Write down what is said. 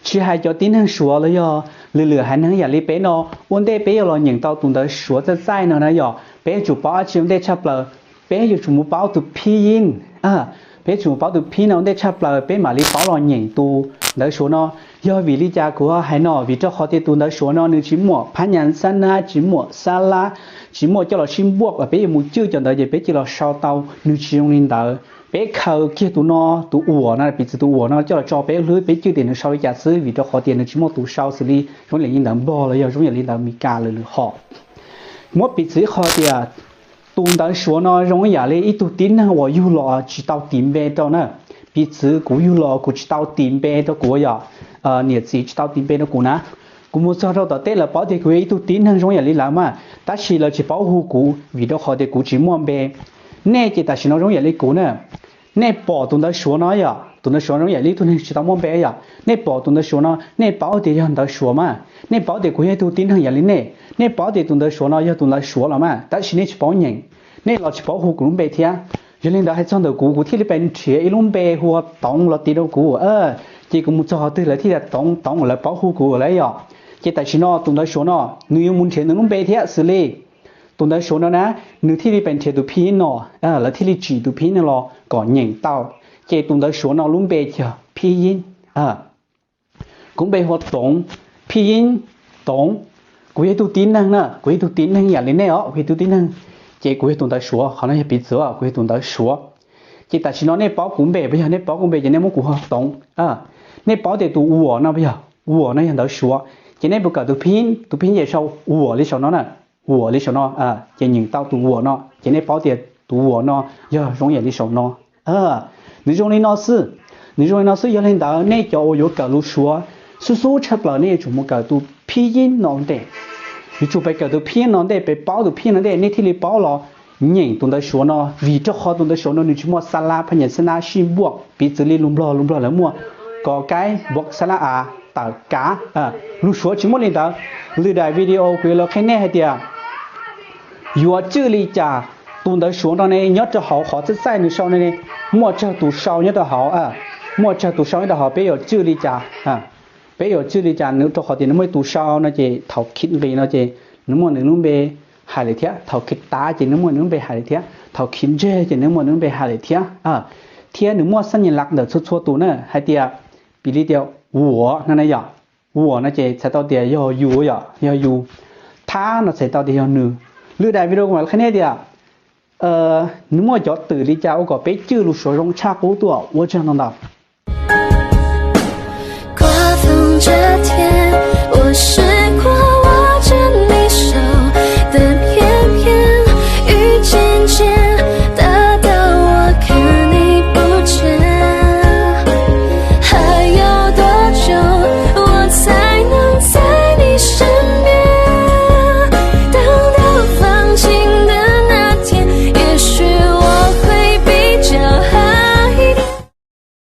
Tsis hais cov tib neeg Suav los yog lwm lwm haiv neeg yam li peb no, ua ntej peb yuav los nyeem tau tus ntawv Suav txaij txaij no na yog peb yuav tsum paub dab tsi ua ntej tshaj plaws? Peb yuav tsum mus paub tus phib yib. Peb yuav tsum mus paub tus phib no ua ntej tshaj plaws peb mam li paub los nyeem tus ntawv Suav no. Yog vim li cas kuv hais no? Vim rau qhov tias tus ntawv Suav no nws tsis muaj phab nyas xab nab, tsis muaj xab lab, tsis muaj coj los sib npuaj, peb yuav mus cwj cov ntawd ces peb cia li los sau tau, nws tsis zoo li ntawd. Peb khaws kiag tus no, tus uas no, piv txwv tus uas no coj los tso peb hlwb, peb cwj tias nws sau li cas xwb, vim rau qhov tias nws tsis muaj tus sau xws li zoo yam li ntawv Nplog los yog zoo yam li ntawv Meskas lwm lwm hom. Muab piv txwv ib qho tias tus ntawv Suav no zoo yam li ib tug tib neeg uas yug los tsis tau tis npe rau na. Piv txwv kuv yug los kuv tsis tau tis npe rau kuv yom, niam txiv tsis tau tis npe rau kuv na. Kuv mus txog rau tom teb lawv paub tias kuv yog ib tug tib neeg zoo yam li lawv mas, tab sis lawv tsis paub hu kuv vim rau qhov tias kuv tsis muaj npe. Nej ces tam sim no zoo yam li kuv na, nej pom tus ntawv Suav no yom, tus ntawv Suav zoo yam li ib tug neeg tsis tau muaj npe yom, nej pom tus ntawv Suav no nej paub tias yog ntawv Suav mas, nej paub tias kuv yog ib tug tib neeg yam li nej, nej paub tias tus ntawv Suav no yog tus ntawv Suav los mas, tab sis nej tsis paub nyeem, nej los tsis paub hu kuv lub npe thiab. Yog li ntawd hais txog ntawm kuv, kuv thiaj li pes nrhiav ib lub npe hu ua Toov los tis rau kuv. Ces kuv mus txog qhov twg lawv thiaj tias Toov, Toov, lawv paub hu kuv lawm yom. Ces tam sim no tus ntawv Suav no nws yuav mus nrhiav nws lub npe thiab xws li tus ntawv Suav no na, nws thiaj li pes nrhiav tus phib yib no, lawv thiaj li tsim tus phib yib no los kom nyeem tau. Ces tus ntawv Suav no lub npe yog phib yib. Kuv npe hu ua Toov, phib yib, Toov. Kuv yog ib tug tib neeg na, kuv yog ib tug tib neeg yam li nej os, kuv yog ib tug tib neeg. Ces kuv yog tus ntawv Suav, qhov no yog piv txwv, kuv yog tus ntawv Suav. Ces tam sim no nej paub kuv npe puas yog? Nej paub kuv npe ces nej muab kuv hu Toov. Nej paub tias tus uas no puas yog? Uas no yog ntawv Suav, ces nej puas kawm tus phib, tus phib ces sau uas li saum no na, uas li saum no, ces nyeem tau tus uas no ces nej paub tias tus uas no yog zoo yam li saum no. Nws zoo li no xwb, nws zoo li no xwb. Yog li ntawd nej cov uas yuav kawm lus Suav, xub xub tshaj plaws nej yuav tsum mus kawm tus phib yib no ntej. Yuav tsum pes kawm tus phib yib no ntej, pes paub tus phib yib no ntej nej thiaj li paub los nyeem tus ntawv Suav no, vim rau qhov tus ntawv Suav no nws tsis muaj xab lab, phab nyas xab nab sib npuaj piv txwv li lus Nplog, lus Nplog lawv muaj kos kaib npuaj xab lab a, tawm kav. Lus Suav tsis muaj li ntawd. Lwm daim video kuv yuav los qhia nej hais tias yuav cwj li cas. Tus ntawv Suav no ne nyob rau hauv qhov txaij txaij nws sau no ne, muaj tsawg tus sau nyob rau hauv, muaj tsawg tus sau nyob rau hauv, peb yuav cwj li cas, peb yuav cwj li cas nws, rau qhov tias nws muaj ib tus sau no ces thaum khij nqis no ces nws muaj nws lub npe hais lawm thiab, thaum khij tav ces nws muaj nws lub npe hais lawm thiab, thaum khij ntseg ces nws muaj nws lub npe hais lawm thiab. Thiab nws muaj xab nyas laj ntawm txhua txhua tus na, hais tias piv li tias uas no na yom, uas no ces txhais tau tias yog yus yom, yog yus. Thab no txhais tau tias yog nws. Lwm daim video kuv mam qhia nej tias nws muaj cov twm li cas ua kom peb cwj lus Suav zoo tshaj qub tuaj. Ua tsaug ntau ntau. 刮风这天，我是